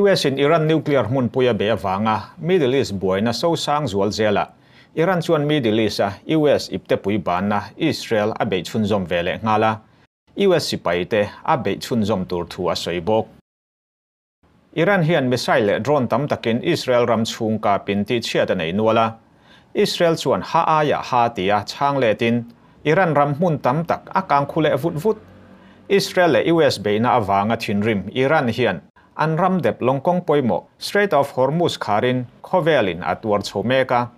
US in Iran nuclear hmunpui a bei avanga Middle East buaina sosang zual zelah Iran chuan Middle East a US iptepui banna Israel a beih chhunzawm ve leh nghal a, US sipaite a beih chhunzawm tur thu a sawi bawk. Iran hian missile leh drone tam takin Israel ram chhung kapin tihchhiat a nei nual a. Israel chuan ha aiah ha tia chhang letin Iran ram hmun tam tak a kang khu leh vut vut. Israel leh US beihna avanga thinrim Iran hian an ram dep lawngkawng pawimawh Strait of Hormuz kharin khawvelin a tuar chho mek a.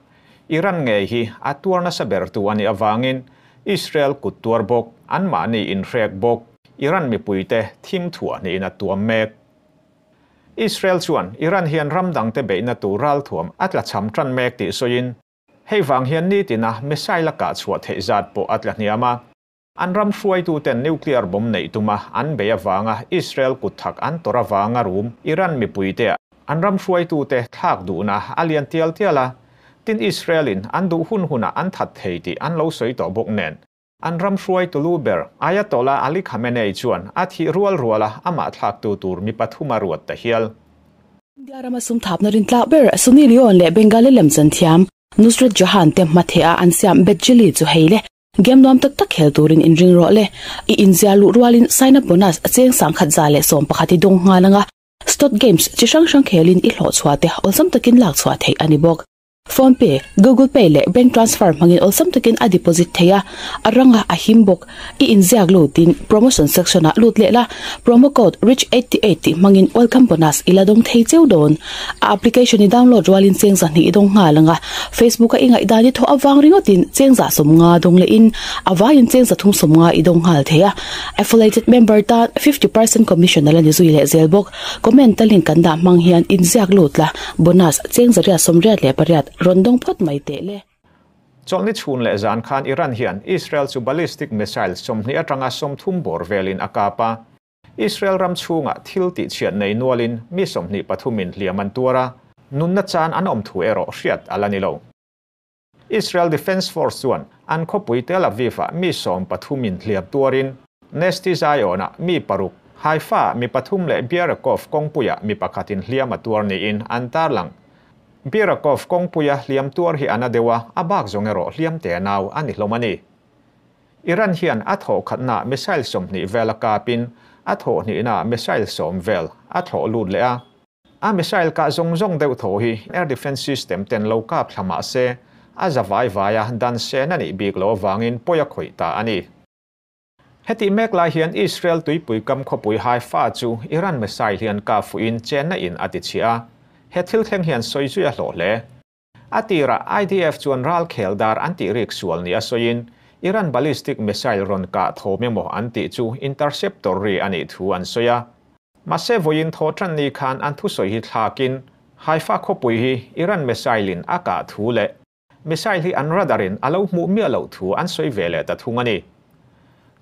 Iran ngei hi a tuar nasa bertu a nih avangin Israel kut tuar bawk, anmahni inhrek bawk, Iran mipuite thim thuah hnihin a tuam mek. Israel chuan Iran hian ram dangte beihna tur ralthuam a tlachham tan mek tih sawiin, hei vang hian nitina missile a kah chhuah theih zat pawh a tla hniam a. An ram hruaituten nuclear bomb neih tuma an bei avanga Israel kutthak an tawrh avanga rum Iran mipuite an ram hruaitute thlak duhna a lian tial tial a, tin Israel-in an duh hun hunah an that thei tih an lo sawi tawh bawk nen. An ram hruaitu lu ber Ayatollah Ali Khamenei chuan a thih rual ruala amah thlaktu tur mi pathum a ruat ta hial. India rama sum thapna rintlak ber Sunny Leone leh Bengali lemchan thiam Nusrat Jahan te hmatheh a an siam Bejili chu hei le game nuam tak tak khel turin inring rawh le. I inziah luh rualin sign up bonus cheng sangkhat 111 i dawng nghal anga Slot games chi hrang hrang khelin i hlawh chhuah te awlsam takin lak chhuah theih a ni bawk. Phone pay, Google Pay leh bank transfer hmangin awlsam takin a deposit thei a, a ranga a him bawk. I inziak lutin promotion section ah lut leh la, promo code rich 88 tih hmangin welcome bonus i la dawng thei cheu dawn. A application i download rualin cheng 200 i dawng nghal anga, Facebook a i ngaihdan i thawh avang ringawtin cheng 150 dawng lehin a vaiin cheng 350 i dawng nghal thei a. Affiliated member tan 50% commission a la ni zui leh zel bawk. Comment a link kan dah hmang hian inziak lut la, bonus cheng 888 rawn dawng phawt mai teh le. Chawlhni chhun leh zan khan Iran hian Israel chu ballistic missile 20 atanga 30 bawr velin a kap a. Israel ram chhungah thil tihchhiat nei nualin mi 23 in hliam an tuar a, nunna chan an awm thu erawh hriat a la ni lo. Israel Defence Force chuan an khawpui Tel Aviv-ah mi 13 in hliam tuarin Nesti Zion-ah mi paruk, Haifa-ah mi pathum leh Biarakov kawngpuiah mi pakhatin hliam a tuar niin an tarlang. Biarakov kawngpuia hliam tuar hi a na deuh a, a bak zawng erawh hliam te nau a ni hlawm a ni. Iran hian a thawh khatnaah missile 20 vel a kapin a thawh hnihnaah missile 10 vel a thlawh lut leh a. A missile kah zawng zawng deuh tho hi air defence system ten lo kap thla mah se, a za vai vai a dan sen a nih bik lo avangin pawi a khawih ta a ni. Heti mek lai hian Israel tuipui kam khawpui Haifa chu Iran missile hian kap fuhin chenna in a ti chhia a, he thil thleng hian sawi zui a hlawh hle. A tirah IDF chuan ral khel dar an tih rik sual ni a sawiin Iran ballistic missile rawn kah thawm emaw an tih chu interceptor ri a nih thu an sawi a. Mahse vawiin thaw tan ni khan an thusawi hi thlakin Haifa khawpui hi Iran missile in a kah thu leh missile hi an radar in a lo hmuh miah loh thu an sawi ve leh ta thung a ni.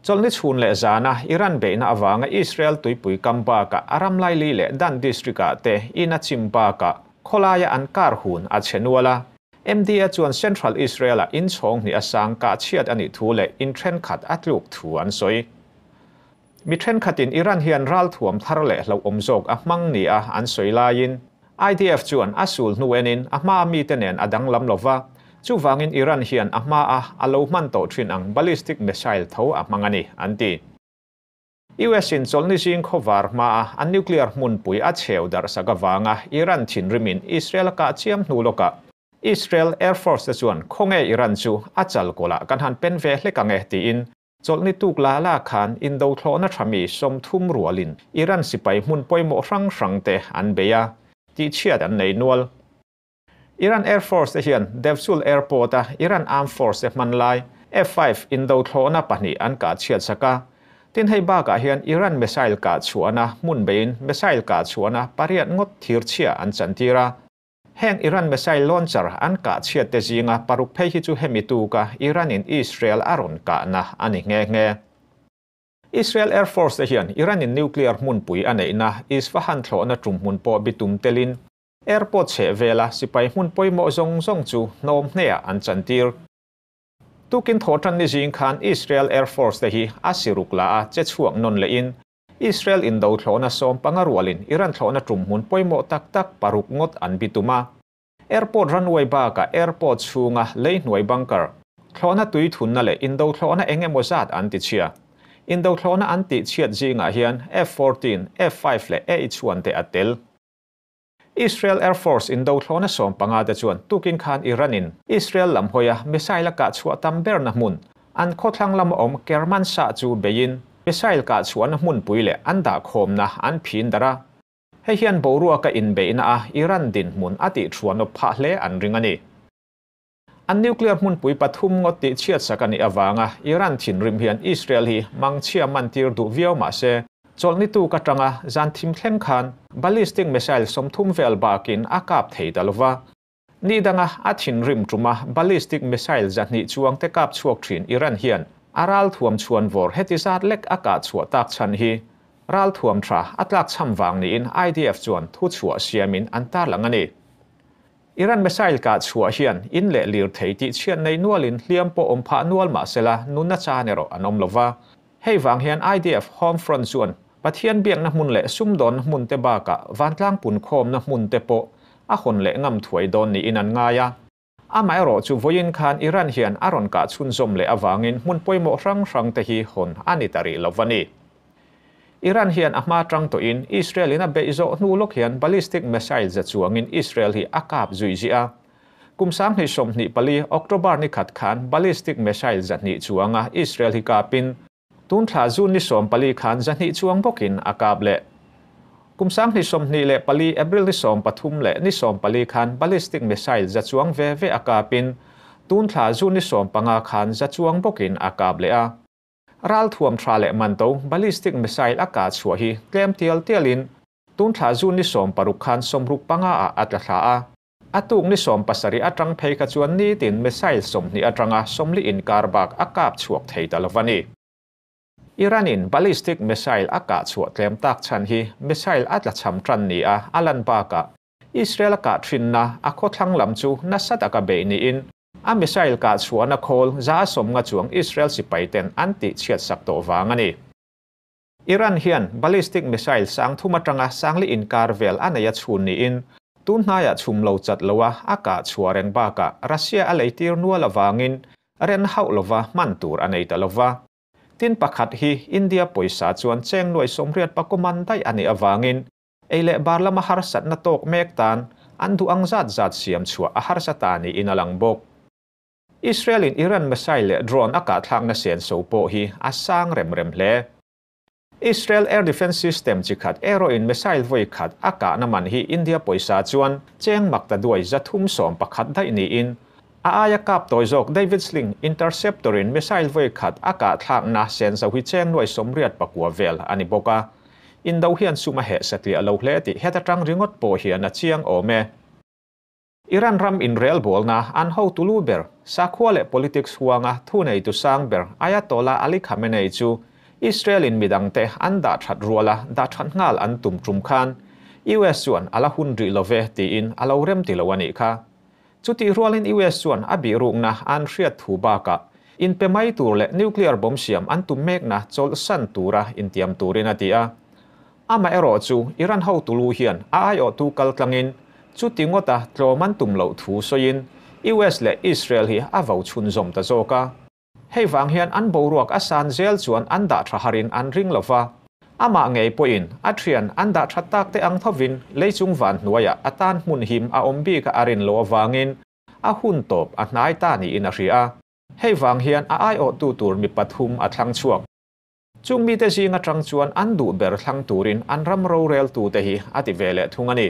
Chawlhni chhun leh zana Iran beihna avanga Israel tuipui kam bakah a ram laili leh Dan district ah te in a chim bakah khawlaia an kar hun a che nual a. MDA chuan Central Israel ah in chhawng hnih a sang kah chhiat a nih thu leh in thenkhat a tluk thu an sawi. Mi thenkhatin Iran hian ral thuam thar leh hlauhawm zawk a hmang ni a an sawi laiin IDF chuan a sul hnu enin a hma mite nen a danglam lova, chuvangin Iran hian a hma a a lo hman tawh thin ang ballistic missile tho a hmang a ni, an ti. US in chawlhni zing khawvar hma a an nuclear hmunpui a cheu darh sak avanga Iran thinrimin Israel a kah chiam hnu lawkah Israel Air Force te chuan khawnge Iran chu a chal kawlah kan han pen ve hlek ang e tiin chawlhni tuk la la khan indo thlawhna tha mi 30 rualin Iran sipai hmun pawimawh hrang hrang te an bei a, tihchhiat an nei nual. Iran Air Force te hian Devsul Airport a Iran Armed Force te hman lai F-5 indo thlawhna pahnih an kah chhiat sak a. Tin hei bakah hian Iran missile kah chhuahna hmun beiin missile kah chhuahna pariat ngawt thir chhia an chantir a. Heng Iran missile launcher an kah chhiat te zinga paruk phei hi chu hemi tuka Iran in Israel a rawn kahna a ni nghe nghe. Israel Air Force te hian Iran in nuclear hmunpui a neihna Isfahan thlawhna tum hmun pawh bitum telin airport chhe vela sipai hmun pawimawh zawng zawng chu hnawm hneah an chantir. Tukin thaw tan ni zing khan Israel Air Force te hi a siruk la a che chhuak nawn lehin Israel indo thlawhna 15 rualin Iran thlawhna ṭumhmun pawimawh tak tak paruk ngawt an bitum a. Airport runway bakah airport chhunga lei hnuai bunker, thlawhna tui thunna leh indo thlawhna eng emaw zat an ti chhia. Indo thlawhna an tih chhiat zingah hian F-14, F-5 leh AH-1 te a tel. Israel Air Force indo thlawhna 15 te chuan tukin khan Iran in Israel lam hawia missile a kah chhuah tam berna hmun, an khawthlang lama awm Kermanshah chu beiin missile kah chhuahna hmunpui leh an dahkhawmna an phin darh a. Hei hian boruaka inbeihna a Iran dinhmun a tih thuanawp phah hle an ring a ni. An nuclear hmunpui pathum ngawt tih chhiatsak a nih avanga Iran thinrim hian Israel hi mangchhia mantir duh viau mah se, chawlhni tuk atanga zan thim thleng khan ballistic missile 30 vel bakin a kap thei ta lova. Ni danga a thinrim tuma ballistic missile 200 chuang te kap chhuak thin Iran hian a ral thuam chhuan vawr heti zat lek a kah chhuah tak chhan hi ral thuam tha a tlak cham wang niin IDF chuan thu chhuah siamin an tarlang a ni. Iran missile kah chhuah hian in leh lir thei tih chhiat nei nualin hliam pawh awm phah nual mah sela nunna chan erawh an awm lova. Hei wang hian IDF home front chuan Pathian biakna hmun leh sumdawn hmun te bakah vantlang pun khawmna hmun te pawh a hawn leh ngam thuai dawn niin an ngai a. Amaherawh chu vawiin khan Iran hian a rawn kah chhun zawm leh awangin hmun pawimawh hrang hrang te hi hawn a ni ta rih lova ni. Iran hian a hma tang tawhin Israel in a beih zawh hnu lawk hian ballistic missile za chuangin Israel hi a kap zui zi a. Kum 2024 October ni khat khan ballistic missile 200 chuanga Israel hi kapin tun thla June ni 14 khan 200 chuang bawkin a kap le. Kum 2024 April ni 13 leh ni 14 khan ballistic missile za chuang ve ve a kapin tun thla June ni 15 khan za chuang bawkin a kap le a. Ral thuam tha leh manto ballistic missile a ka chhuah hi tlem tial tialin tun thla June ni 16 khan 65 a atla thla a. Atuk ni 17 atang phei kha chuan ni tin missile 20 atanga 40 in karbak a kap chhuak thei ta lovani. Iran in ballistic missile a ka chhuah tlem tak chan hi missile atla cham tran ni a alan baka Israel ka thinna a khawthlang lam chu nasa taka bei ni in a missile ka chhuahna khawl za 50 chuang Israel sipai ten an ti chhiat sak tawh wang ani. Iran hian ballistic missile 300 atanga 400 in kar vel aneia chhun ni in tun hnaiah chhum lo chat lowa a ka chhuah reng baka Russia a leitir nual awangin ren hauh lova hman tur anei ta lova. Tin pakhat hi India pawisa chuan cheng nuai 84 man dai ani awangin eile barlama harsat na tok mek tan an du ang zat zat siam chhuah a harsata ni in alang bawk. Israel in Iran missile leh drone a kah thlakna sen so pawh hi a sang rem rem hle. Israel Air Defense System chikhat Aero in missile voi khat a kah na man hi India pawisa chuan cheng makta duai 311 dai ni in a aia kap toy zawk David Sling Interceptor in missile voi khat a kah thlakna sen so hi cheng nuai 84 vel ani bawk a. Indo hian suma he satliah lo hle tih heta tang ringawt pawh hian a chiang awm e. Iran ram in rel bolna an ho tulu ber sakhua leh politics huanga thu nei tu sang ber Ayatollah Ali Khamenei chu Israel in midang te an dah that ruala dah that ngal an tum tum khan US chuan ala hun ri love tiin alo rem ti lo ani kha. Chuti rualin US chuan a bi rukna an hriat thu baka in pe mai tur leh nuclear bomb siam an tum mek na chol san tura intiam turin a ti a. Ama ero chu Iran ho tulu hian a ai o tu kal tlangin chuti ngawta tloman tum lo thu soin US leh Israel hi a vo chhun zawm ta zawk a. Hei wang hian an boruak a san zel chuan an dah tha harin an ring lova. Ama ngei pawhin a thian an dah tha tak te ang thovin leichung van hnuaia atan hmun him a awm bik a arin lo awangin a hun tawp a hnai ta ni in a hria. Hei wang hian a ai o tu tur mi pathum a thlang chhuak. Chung mi te zinga tang chuan an duh ber thlang turin an ram ro rel tu te hi a ti ve leh thung ani.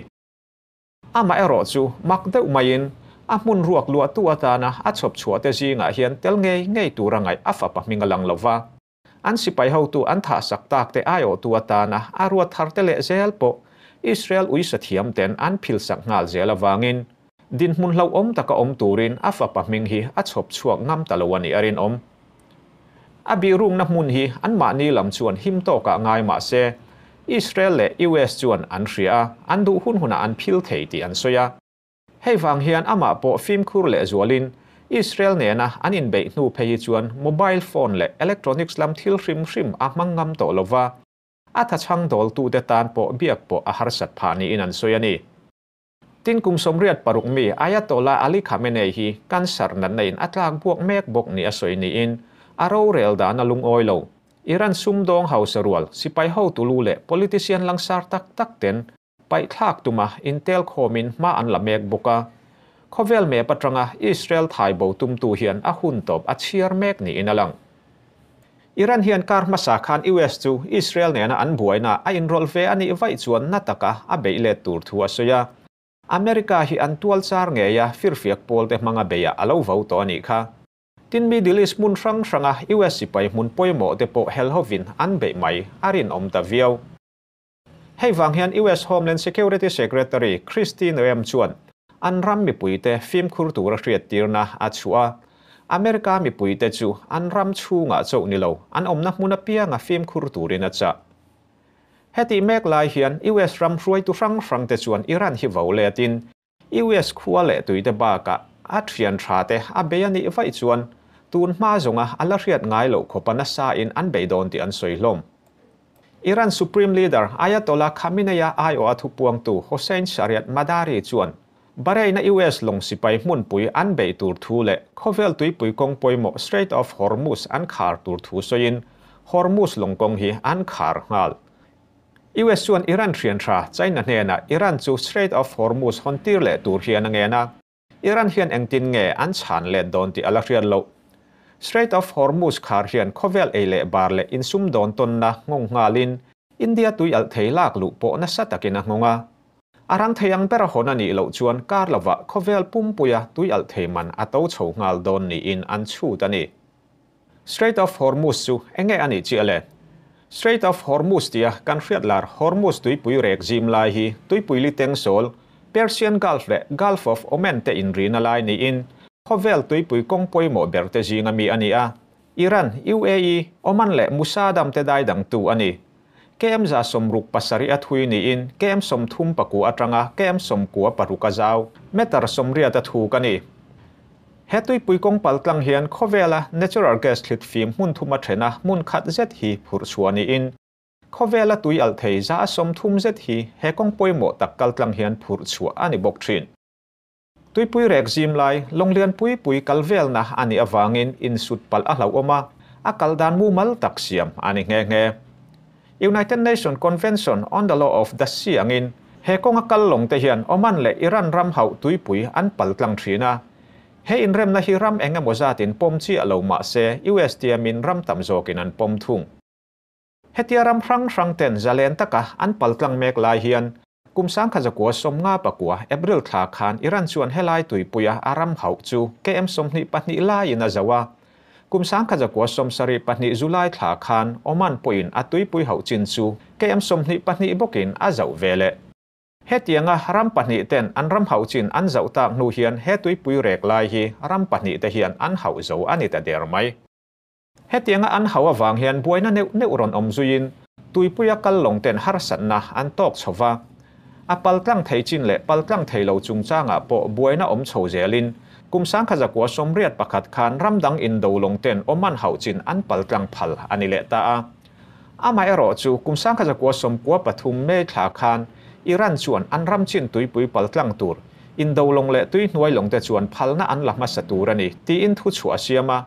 Ama erawh chu mak deuh maiin a hmun ruak luah tu atana a chhawp chhuah te zingah hian tel ngei ngei tura ngaih a fapa hming a lang lova. An sipai ho tu an tha sak tak te ai o tu atana a ruat thar te leh zel pawh Israel uisa thiam ten an phil sak nghal zel awangin din hmun hlo awm taka awm turin a fapa hming hi a chhawp chhuak ngam ta lo ani arin awm. A bi rung na hmun hi an mahni lam chuan him tawkah ngai mah se Israel leh US chuan an hria a, an duh hun huna an phil thei tih an sawi a. Hei wang hian amah pawh fimkhur leh zualin Israel nena an inbeih hnu phei hi chuan mobile phone leh electronics lam thil hrim hrim a hmang ngam tawh lova. A thachhang dawltute tan pawh biak pawh a harsat phah niin an sawi a ni. Tin, kum 86 mi Ayatollah Ali Khamenei hi cancer natna in a tlak buak mek bawk ni a sawi niin a rorel dan a lungawi lo. Iran sumdawng hausa rual, sipai hotu lu leh politician langsar tak tak ten paihthlak tuma intel khawmin hma an la mek bawk a. Khawvel map atanga Israel thaibo tumtu hian a hun tawp a chhiar mek niin a lang. Iran hian kar hmasa khan US chu Israel nena an buaina a inrawlh ve a nih vaih chuan na taka a beih let tur thu a sawi a. America hi an tual char ngei a firfiak pawl te hmanga beihah a lo vo tawh a nih kha. Tin, Middle East hmun hrang hranga US sipai hmun pawimawh te pawh hel hovin an beih mai a rinawm ta viau. Hei vang hian US Homeland Security Secretary Kristi Noem chuan an ram mipuite fimkhur tura hriattirna a chhuah a. America mipuite chu an ram chhungah chauh ni lo, an awmna hmun apianga fimkhur turin a chah. Hetih mek lai hian US ram hruaitu hrang hrangte chuan Iran hi vo letin US khua leh tuite bakah a thian tha te a bei a nih vaih chuan tun hma zawnga a la hriat ngai loh khawpa nasa in an bei dawn tih an sawi hlawm. Iran Supreme Leader Ayatollah Khamenei-a aiawha thupuangtu Hossein Shariatmadari chuan Bahrain-a US lawng sipai hmunpui an beih tur thu leh khawvel tuipui kawng pawimawh Strait of Hormuz an khar tur thu sawiin Hormuz lawng kawng hi an khar nghal. US chuan Iran hrian tha China hnenah Iran chu Strait of Hormuz hawn tir leh tur hian a ngen a, Iran hian engtin nge an chhan let dawn tih a la hriat loh. Strait of Hormuz khar hian khawvel ei leh bar leh insum dawn tawnna nghawng nghalin India tui alh thei lak luh pawh nasa takin a nghawng a. A rang thei ang ber a hawn a nih loh chuan kar lovah khawvel pumpuia tui alh thei man a to chho nghal dawn niin an chhut a ni. Strait of Hormuz chu enge a nih chiah le? Strait of Hormuz tia kan hriat lar Hormuz tuipui rek zim lai hi tuipui li tengsawl, Persian Gulf leh Gulf of Oman te inrina lai niin khawvel tuipui kawng pawimawh ber te zinga mi a ni a. Iran, UAE, Oman leh Musadam te dai dangtu a ni. KM 67 a thui niin KM 34 atanga KM 96 a zau, meter 80 a thuk a ni. He tuipui kawng pal tlang hian khawvela natural gas thlit fim hmun thum a then a, hmun khat zet hi phurh chhuah niin khawvela tui alh thei 30% zet hi he kawng pawimawh tak kal tlang hian phurh chhuah a ni bawk thin. Tuipui rek zim lai, lawnglian pui pui kal velna a nih avangin insut palh a hlauhawm a, a kal dan mumal tak siam a ni nghe nghe. United Nation Convention on the Law of the Sea angin he kawnga kal lawng te hian Oman leh Iran ram hauh tuipui an pal tlang thin a. He inremna hi ram eng emaw zatin pawm chiah lo mah se US tiamin ram tam zawkin an pawm thung. Hetia ram hrang hrang ten zalen taka an pal tlang mek lai hian kum 1959 April thla khan Iran chuan helai tuipuia a ram hauh chu KM 22 laiin a zo a. Kum 1972 July thla khan Oman pawhin a tuipui hauh chin chu KM 22 bawkin a zo ve leh. Hetianga ram pahnih ten an ram hauh chin an zauh tak hnu hian he tuipui rek lai hi ram pahnih te hian an hauh zo a ni ta der mai. Hetianga an hauh awang hian buaina neuh neuh rawn awm zuiin tuipuia kal lawng ten harsatna an tawk chhova. A pal tlang thei chin leh pal tlang thei lo chungchangah pawh buaina awm chho zelin kum 1981 khan ramdang in do lawng ten Oman hauh chin an pal tlang phal ani leh ta a. Ama erawh chu kum 1993 May thla khan Iran chuan an ram chin tuipui pal tlang tur in do lawng leh tui hnuai lawng te chuan phalna an la hmasa tur ani tiin thu chhuah a siam a.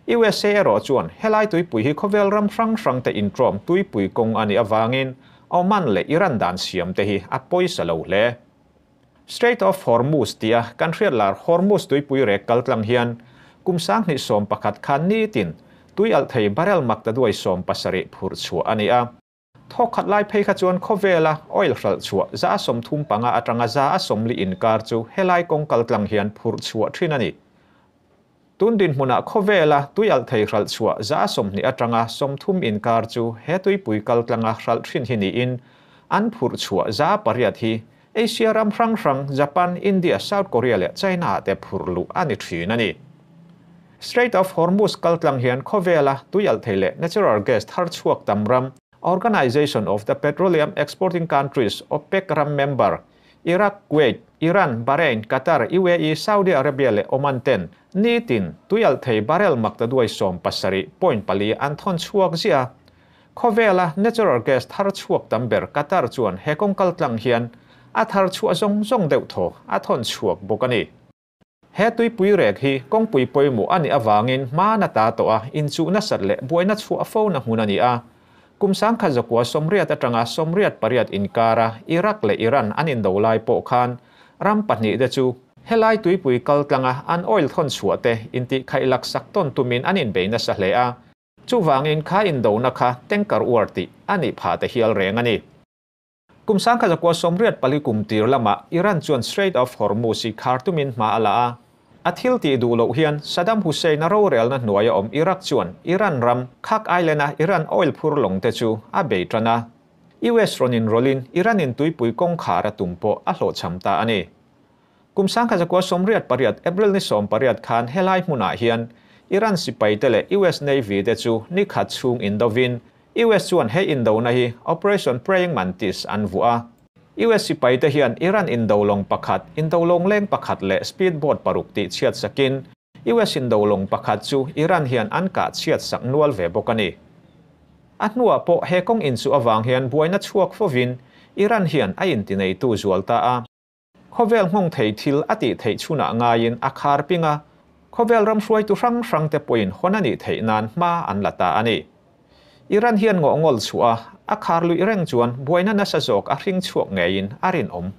USA erawh chuan helai tuipui hi khawvel ram hrang hrang te intrawm tuipui kawng ani awangin Oman leh Iran dan siam te hi a pawisa lo hle. Strait of Hormuz tia kan hriat lar Hormuz tuipui rek kal tlang hian kum 2011 khan ni tin tui alh thei barrel mak ta duai 70 phurh chhuah ani a. Thawk khat lai phei kha chuan khawvela oil hral chhuah 35 atanga 40 inkar chu helai kawng kal tlang hian phurh chhuah thin ani. Tun din hmuna khawvela tui alh thei hral chhuah 20 atanga 30 inkar chu he tuipui kal tlanga hral thin hi niin an phurh chhuah 800 hi Asia ram hrang hrang Japan, India, South Korea leh China te phurh luh ani thin ani. Strait of Hormuz kal tlang hian khawvela tui alh thei leh natural gas thar chhuak tam ram Organization of the Petroleum Exporting Countries OPEC ram member Iraq, Kuwait, Iran, Bahrain, Qatar, UAE, Saudi Arabia leh Oman ten ni tin tui alh thei barrel mak ta duai 70.4 an thawn chhuak zia. Khawvela natural gas thar chhuak tam ber Qatar chuan he kawng kaltlang hian a thar chhuah zawng zawng deuh thaw a thawn chhuak bawk a ni. He tuipui rek hi kawngpui pawimawh a nih avangin hmana ta tawh a inchuh nasat leh buaina chhuah fo na hmun a ni a. Kum 1980 atanga 88 inkara Iraq leh Iran an indo lai pawh khan ram pahnih te chu helai tuipui kaltlanga an oil thawn chhuah te intihkhaih sak tawn tumin an inbei nasa hle a. Chuvangin kha indona kha tanker war tih a nih phah te hial reng a ni. Kum 1984 kum tir lama Iran chuan Strait of Hormuz i khar tumin hma a la a. A thil ti duh loh hian Saddam Hussein a rorel na hnuaia awm Iraq chuan Iran ram Kharg Island a Iran oil phur lawng te chu a bei tan a. US rawn inrawlhin Iran in tuipui kawngkhar a tum pawh a hlawhchham ta a ni. Kum 1988 April ni 18 khan helai hmunah hian Iran sipai te leh US Navy te chu ni khat chhung indovin US chuan he indona hi Operation Praying Mantis an vuah a. US sipai te hian Iran indolong pakhat, indolong leng pakhat leh speedboat paruk ti chhiat sakin US indolong pakhat chu Iran hian an ka chhiat sak nual ve bawk a ni. A hnuah pawh he kawng in chu awang hian buaina chhuak fovin Iran hian a intinei tu zual ta a. Khawvel nghawng thei thil a tih theih chhunah ngaiin a khar pinga khawvel ram hruai tu hrang hrang te pawhin hawn a nih theih nan hma an la ta a ni. Iran hian ngaw ngol chhuah a khar lui reng chuan buaina nasa zawk a hring chhuak ngeiin a rin awm.